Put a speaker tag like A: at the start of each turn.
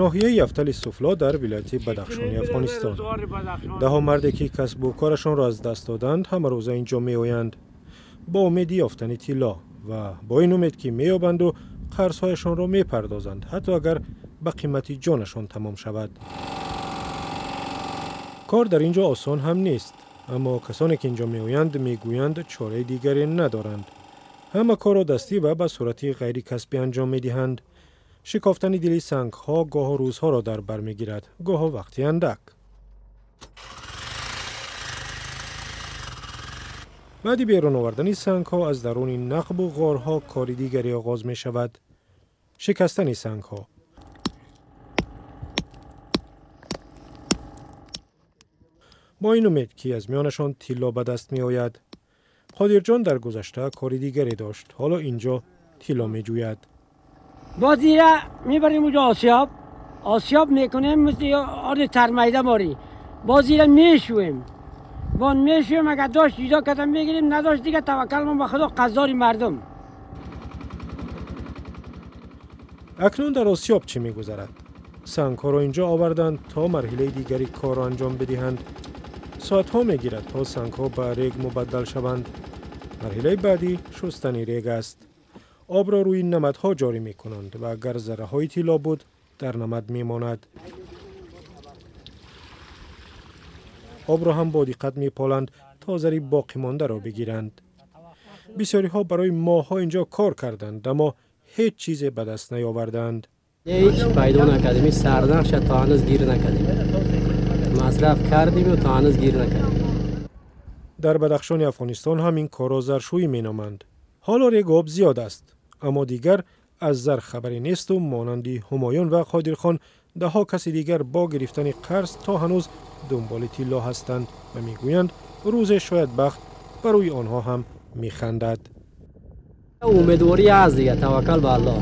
A: Ноҳияи Яфтали Суфло дар вилояти Бадахшони Афғонистон. Даҳо марде ки касбу корашонро аз даст доданд, ҳамарӯза инҷо меоянд бо умеди ёфтани тилло ва бо ин умед ки меёбанду қарзҳояшонро мепардозанд, ҳатто агар ба қимати ҷонашон тамом шавад. Кор дар ин ҷо осон ҳам нест, аммо касоне ки инҷо меоянд, мегӯянд чораи дигаре надоранд. Ҳама корро дастӣ ва ба сурати ғайрикасбӣ анҷом медиҳанд. Шикофтани дили сангҳо гоҳу рӯзҳоро дар бар мегирад, гоҳу вақти андак. Баъди берун овардани сангҳо аз даруни нақбу ғорҳо кори дигаре оғоз мешавад: шикастани сангҳо. Бо ин умед ки аз миёнашон тилло ба даст меояд. Қодирҷон дар гузашта кори дигаре дошт, ҳоло инҷо тилло меҷӯяд.
B: Боз ира мебарем уҷо осиёб, осиёб мекунем, мисли орди тармайда морӣ. Боз ира мешӯем, бон мешӯем, агар дошт ҷудо карда мегирем, надошт дига таваккалмон ба Худо, қаздори мардум.
A: Акнун дар осиёб чӣ мегузарад? Сангҳоро инҷо оварданд то марҳилаи дигари корро анҷом бидиҳанд. Соатҳо мегирад то сангҳо ба рег мубаддал шаванд. Марҳилаи баъдӣ шустани рег аст. Обро рӯи намадҳо ҷорӣ мекунанд ва агар зарраҳои тилло буд, дар намад мемонад. Обро ҳам бо диққат меполанд то зари боқимондаро бигиранд. Бисёриҳо барои моҳҳо инҷо кор карданд, аммо ҳеҷ чизе ба даст наёварданд.
C: Ҳеҷ пайдо накардем, ҳеҷ сарнахша то ҳанӯз гир накардем. Масраф кардиму то ҳанӯз гир накардем.
A: Дар Бадахшони Афғонистон ҳам ин корро заршӯӣ меноманд. Ҳоло рег об зиёд аст, аммо дигар аз зар хабаре несту монанди Ҳумоюн ва Қодирхон даҳҳо каси дигар бо гирифтани қарз то ҳанӯз дунболи тилло ҳастанд ва мегӯянд рӯзе шояд бахт ба рӯи онҳо ҳам механдад.
C: Умедворӣ ҳаст дига, таваккал ба Аллоҳ.